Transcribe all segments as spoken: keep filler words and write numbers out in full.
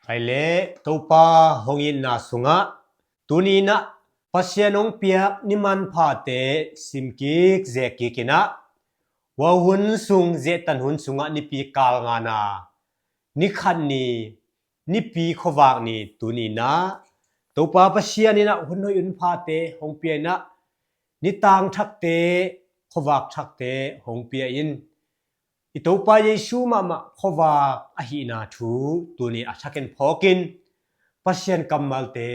Pai leh Topa hong itna sungah tuni inah Pasian hong piak ni manphate simkik zekkik inah, huau hun sung, zehtan hun sungah nipi kal ngana, ni khat ni, nipi khuavak ni tuni inah Topa Pasian inah hun hoih hun phate hong pia inah, ni tang thakte, khuavak thakte hong pia in, i Topa Jesu mahmah khuavak ahihna thu tuni a thakin phawkin Pasian kammalte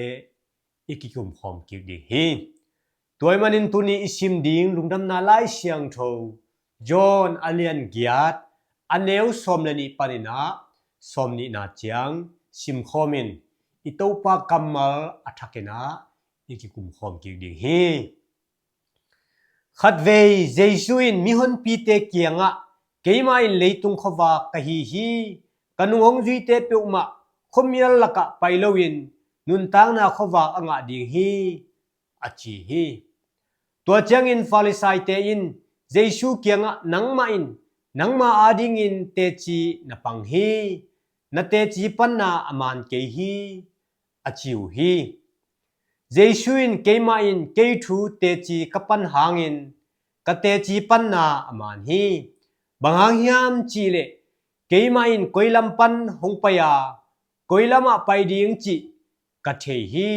i kikumkhawm kik ding hi. Tua ahih manin tuni i sim ding Lungdamna Lai Siangtho John a lian giat, a neu sawm le nih panin ah sawm nihna ciang simkhawmin i Topa kammal a thakin ah i kikumkhawm kik ding hi. Khatvei Jesu in mihonpite kiangah, "Keimah in leitung khuavak ka hi hi. Ka nung hong zuite peuhmah khuamial lakah pai loin nuntakna khuavak a ngah ding hi," a ci hi. Tua ciangin Farisaite in Jesu kiangah, "Nangmah in nangma adingin teci na pang hi. Na teci panna a man kei hi," a ci uh hi. Jesu in, "Keimah in kei thu teci ka pan hangin ka teci panna a man hi. Bang hang hiam cihleh keimah in koi lam pan hong pai a, koi lamah pai ding cih ka thei hi.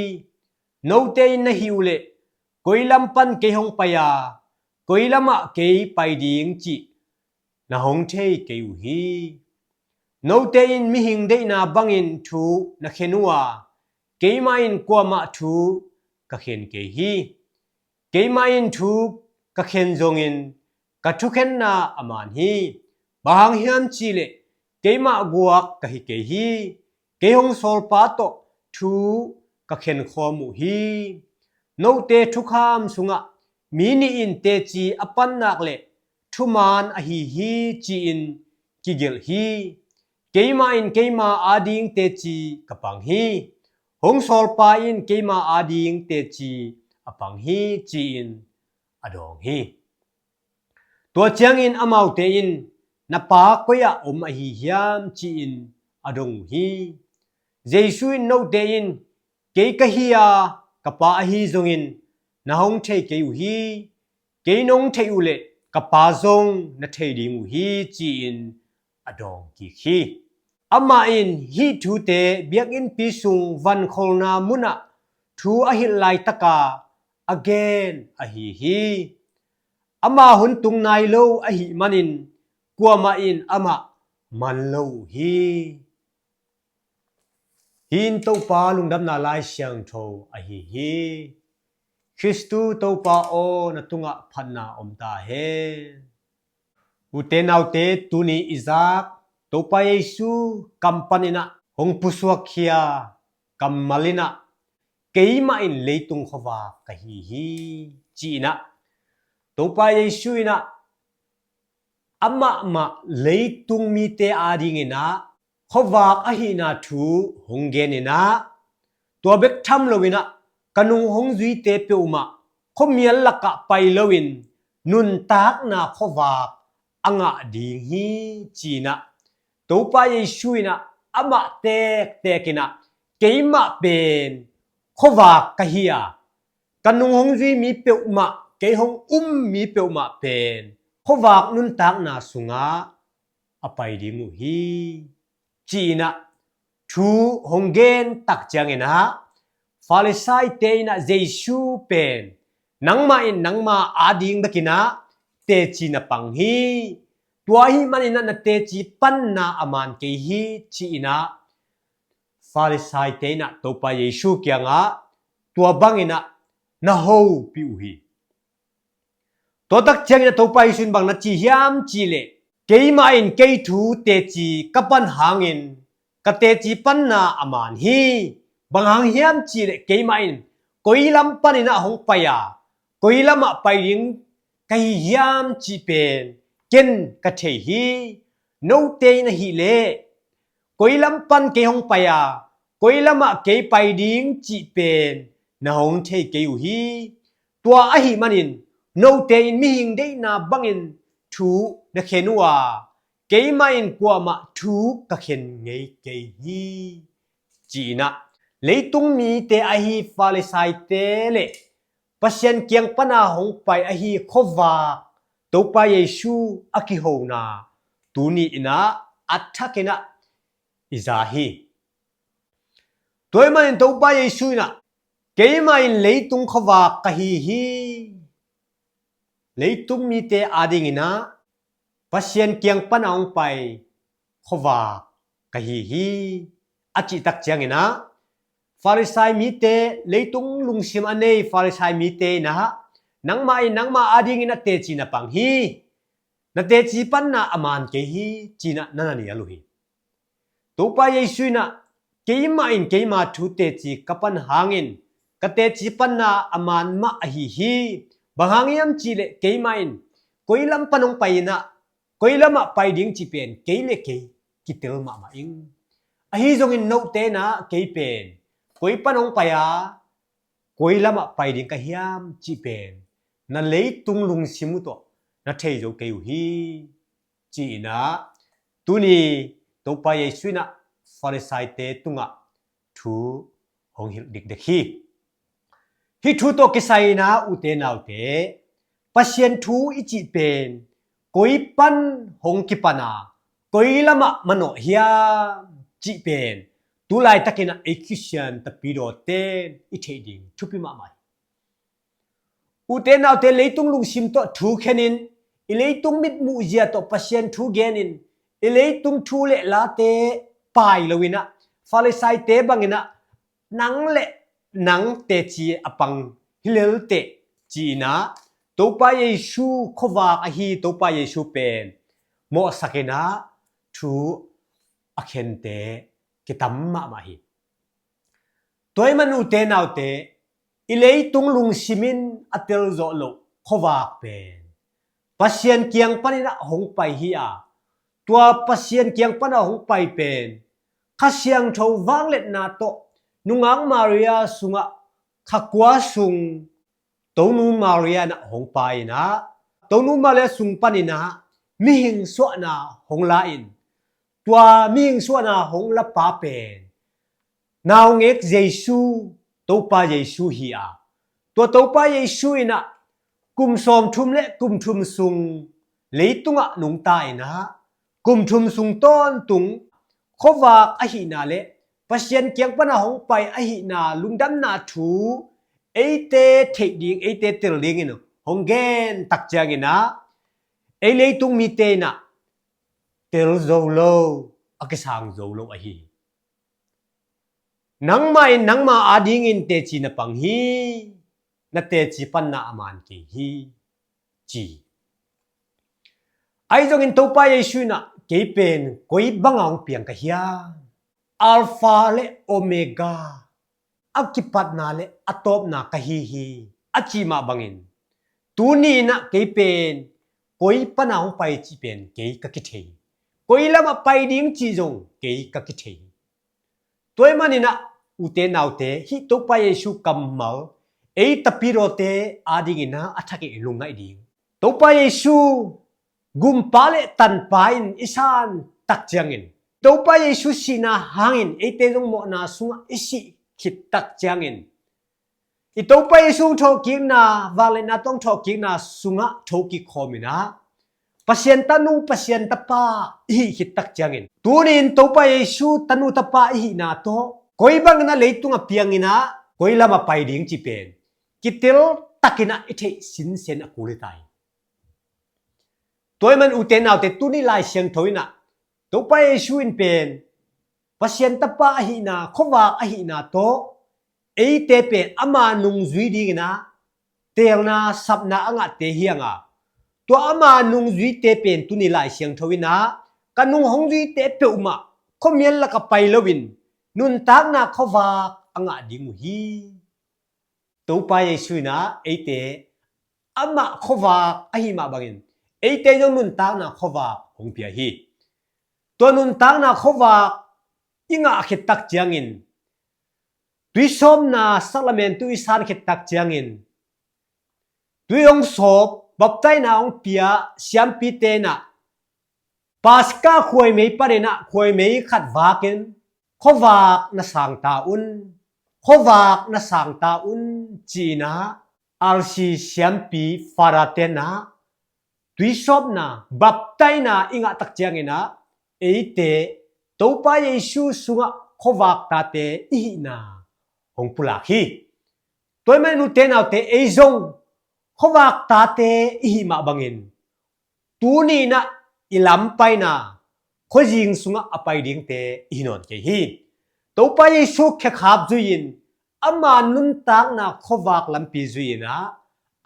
Note in na hih uhleh koi lam pan kei hong pai a, koi lamah kei pai ding cih na hong thei kei uh hi. Note in mihing deihna bangin thu na khen uh a, keimah in kuamah thu ka khen kei hi. Keimah in thu ka khen zongin ka thukhenna a man hi. Bang hang hiam cihleh keimah guak ka hi kei hi. Kei hong sawlpa tawh thu ka khenkhawm uh hi. Note thukham sungah mi nih in teci a pan nak leh thuman ahi hi, ci-in kigelh hi. Keimah in keima ading teci ka pang hi. Hong sawlpa in keima ading teci a pang hi," ci-in a dawng hi. Tua ciangin amaute in, "Na pa koi-ah om ahi hiam?" ci-in a dong uh hi. Jesu in, "Note in kei ka hi a, ka pa ahi zongin na hong thei kei uh hi. Kei nong theih uhleh ka pa zong na thei ding uh hi," ci-in a dawng kik hi. Amah in hih thute biakinnpi sung vankholna munah thu a hilh laitaka a gen ahi hi. Ama hun tung nai lo ahih manin kuamah in amah man lo uh hi. Hih in Topa Lungdamna Lai Siangtho ahi hi. Khristu Topa aw, na tungah phatna om ta hen. Ute naute, tuni i zak Topa Jesu kam panin ah hong pusuakkhia kammal in ah, "Keimah in leitung khuavak ka hi hi," ci-in ah, Topa Jesu in ah amahmah leitung mite adingin ah khuavak ahihna thu hong genin ah, tua bek tham loin ah, "Ka nung hong zuite peuhmah khuamial lakah pai loin nuntakna khuavak a ngah ding hi," ci-in ah, Topa Jesu in ah amah tektek in ah, "Keimah pen khuavak ka hi a, ka nung hong zui mi peuhmah, kei hong um mi peuhmah pen khuavak nuntakna sungah a pai ding uh hi," ci-in ah thu hong gen tak ciangin ah, Farisaite in ah Jesu pen, "Nangmah in nangma ading bekin ah teci na pang hi. Tua ahih manin ah na teci panna a man kei hi," ci-in ah Farisaite in ah Topa Jesu kiangah tua bangin ah na hopih uh hi. Tua tak ciangin ah Topa Jesu in bang na ci hiam cihleh, "Keimah in kei thu teci ka pan hangin ka teci panna a man hi. Bang hang hiam cihleh keimah in koi lam panin ah hong pai a, koi lamah pai ding ka hi hiam cih pen ken ka thei hi. Note in ahih leh koi lam pan kei hong pai a, koi lamah kei pai ding cih pen na hong thei kei uh hi. Tua ahih manin note in mihing deihna bangin thu na khen uh a, keimah in kuamah thu ka khen ngei kei hi," ci-in ah, leitung mite ahi Farisaite le Pasian kiang pana hong pai ahi khuavak Topa Jesu a kihona tuni-in ah a thakin ah i za hi. Tua ahih manin Topa Jesu in ah, keimah in leitung khuavak ka hi hi. Leitung mite adingin ah Pasian kiang pana hong pai khuavak ka hi hi, a cih tak ciangin ah, Farisai mite, leitung lungsim a nei Farisai mite in ah, nangmah in nangmah adingin a teci na pang hi. Na teci panna a man kei hi, ci-in ah na na nial uh hi. Topa Jesu in ah, keimah in keima thu teci ka pan hangin ka teci panna a man mah ahi hi. Bang hang hiam cih leh keimah in koi lam pan hong pai in ah, koi lamah pai ding cih pen kei le kei kitel mahmah ing. Ahi zongin note in ah kei pen koi pan hong pai a, koi lamah pai ding ka hiam cih pen na leitung lungsim uh tawh na thei zo kei uh hi, ci-in ah, tuni Topa Jesu in ah Farisaite tungah thu hong hilh dikdek hi. Hih thu tawh kisai in ah ute naute, Pasian thu i cih pen koi pan hong kipan a, koi lamah manawh hiam cih pen tu laitakin ah ei Khristian tapidawte in i theih ding thupi mahmah hi. Ute naute, leitung lungsim tawh thu khenin, i leitung mitmuh zia tawh Pasian thu genin, i leitung thu le late pai loin ah, Farisaite bangin ah nang le nang teci a pang hi lelte, ci-in ah Topa Jesu khuavak ahi Topa Jesu pen mawhsakin ah thu a khente kitam mahmah hi. Tua ahih man ute naute, i leitung lungsim in a telzawh loh khuavak pen Pasian kiang panin ah hong pai hi a, tua Pasian kiang pana hong pai pen Kha Siangtho vangliatna tawh nungak Maria sungah kha kua sung Tonu Maria in ah hong pai in ah, Tonu Maria sung panin ah mihing suahna hong la in, tua mihing suahna hong lapa pen naungek Jesu, Topa Jesu hi a, tua Topa Jesu in ah kum sawmthum le kum thum sung leitungah nungta in ah, kum thum sung tawntung khuavak ahihna le Pasian kiang pana hong pai ahihna lungdamna thu eite theih ding, eite tel dingin hong gen tak ciangin ah, ei leitung mite in ah tel zo lo, a kisang zo lo ahi hi. Nangmah in nangmah adingin teci na pang hi, na teci panna a man kei hi, ci. Ahi zongin Topa Jesu in ah, kei pen koi banga hong piang ka hiam? Alpha le Omega, a kipatna le a tawpna ka hi hi, a cih mah bangin, tuni in ah kei pen koi pana hong pai cih pen kei ka kithei hi. Koi lamah pai ding cih zong kei ka kithei hi. Tua ahih manin ah, ute naute, hih Topa Jesu kammal ei tapidawte adingin ah a thakin i lungngaih ding. Topa Jesu gumpa le tanpa in i san tak ciangin, Topa Jesu sihna hangin eite zong mawhna sungah i sih khit tak ciangin, i Topa Jesu hong thawhkikna, vangliatna tawh hong thawhkikna sungah thokik khawm in ah, Pasian tanu, Pasian tapa i hih khit tak ciangin, tuni in Topa Jesu tanu tapa i hihna tawh koi bangin ah leitung a piang in ah koi lamah pai ding cih pen kitel takin ah i theih sinsen a kul hi ta hi. Tua ahih man ute naute, tuni Lai Siangtho in ah Topa Jesu in pen Pasian tapa ahihna, khuavak ahihna tawh eite pen ama nungzui dingin ah teelna, sapna a ngahte hi hang a, tua ama nungzuite pen tuni Lai Siangtho in ah ka nung hong zuite peuhmah khuamial lakah pai loin nuntakna khuavak a ngah ding uh hi. Topa Jesu in ah eite amah khuavak ahih mah bangin eite zong nuntakna khuavak hong pia hi. Tua nuntakna khuavak i ngah khit tak ciangin, tuisawpna sakramentu i san khit tak ciangin, tui hong sawp, baptaina hong pia siampite in ah Paska khuaimei panin ah khuaimei khat vakin, khuavak na sang ta un, khuavak na sang ta un, ci-in ah R C siampi Father-te in ah tuisawpna, baptaina i ngah tak ciangin ah eite Topa Jesu sungah khuavak tate i hihna hong pulak hi. Tua ahih manin ute naute, ei zong khuavak tate i hih mah bangin tuni-in ah i lam paina khuazing sungah a pai dingte i hi nawn kei hi. Topa Jesu khekhap zui-in ama nuntakna khuavak lampi zui-in ah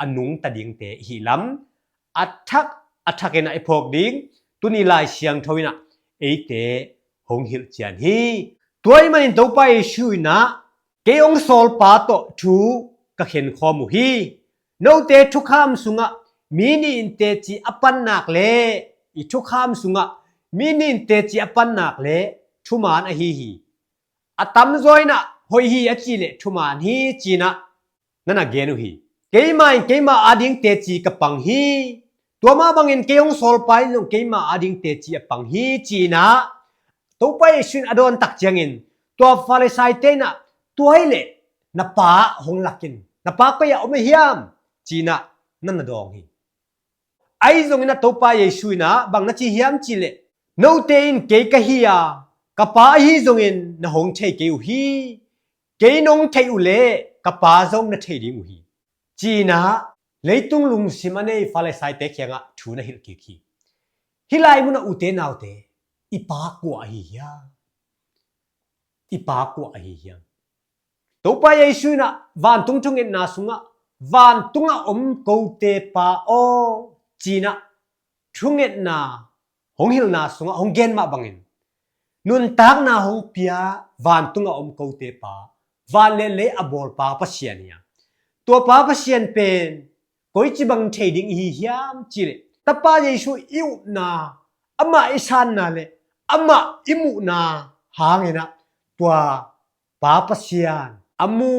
a nungta dingte i hih lam a thak a thakin ah i phawk ding tuni Lai Siangtho in ah eite hong hilh cian hi. Tua ahih manin Topa Jesu in ah, "Kei hong sawlpa tawh thu ka khenkhawm uh hi. Note thukham sungah mi nih in teci a pan nak leh, i thukham sungah mi nih in teci a pan nak leh thuman ahi hi. A tamzaw in ah hoih hi a cih leh thuman hi," ci-in ah na na gen uh hi. "Keimah in keimah ading teci ka pang hi. Tua mah bangin kei hong sawlpa in zong keimah ading teci a pang hi," ci-in ah Topa Jesu in a dawn tak ciangin tua Farisai-te in ah, "Tua ahih leh na pa hong lak in, na pa koi-ah om ahi hiam?" ci-in ah na na dawng hi. Ahi zongin ah Topa Jesu in ah bang na ci hiam cih leh, "Note in kei ka hi a, ka Pa ahi zongin na hong thei kei uh hi. Kei nong theih uh leh ka Pa zong na thei ding uh hi," ci-in ah leitung lungsim a nei Farisai-te kiangah thu na hilh kik hi. Hih lai munah ute naute, i Pa kua ahi hiam? I Pa kua ahi hiam? Topa Jesu in ah vantung thungetna sungah, "Vantungah om kote Pa aw," ci-in ah thungetna hong hilhna sungah hong gen mah bangin nuntakna hong pia vantungah om kote Pa, van le lei a bawl Pa Pasian hi a, tua Pa Pasian pen koici bang thei ding i hi hiam cih leh Tapa Jesu i upna, amah i sanna le amah i muhna hangin ah tua Pa Pasian a mu,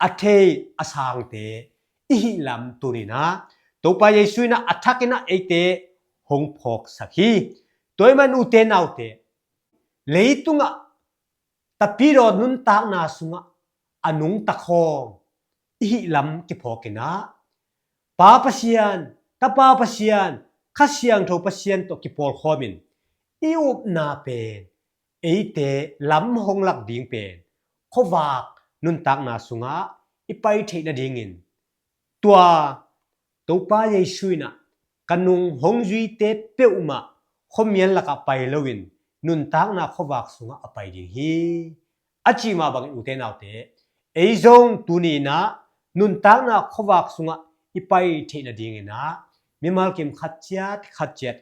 a thei, a sangte i hih lam tuni-in ah Topa Jesu in ah a thakin ah eite hong phawksak hi. Tua ahih manin ute naute, leitungah tapidaw nuntakna sungah a nungta khawm i hih lam kiphawkin ah Pa Pasian, Tapa Pasian, Kha Siangtho Pasian tawh kipawlkhawmin i upna pen, eite lam hong lak ding pen khuavak nuntakna sungah i pai theih nadingin tua Topa Jesu in ah ka nung hong zuite peuhmah khuamial lakah pai loin nuntakna khuavak sungah a pai ding hi, a cih mah bangin ute naute, ei zong tuni-in ah nuntakna khuavak sungah i pai theih nadingin ah mimal kim khat ciat khat ciat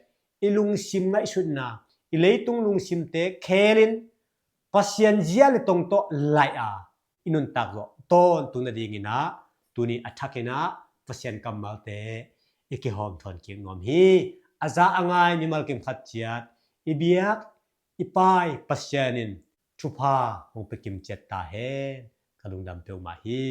i lungsim ngaihsutna, i leitung lungsimte khelin Pasian zia le tong tawh laih a i nuntak zawh tawntung nadingin ah tuni a thakin ah Pasian kammalte i kihawm thawn kik nuam hi. A za a ngai mimal kim khat ciat i biak i pai Pasian in thupha hong pia kim ciat ta hen. Ka lungdam peuhmah hi.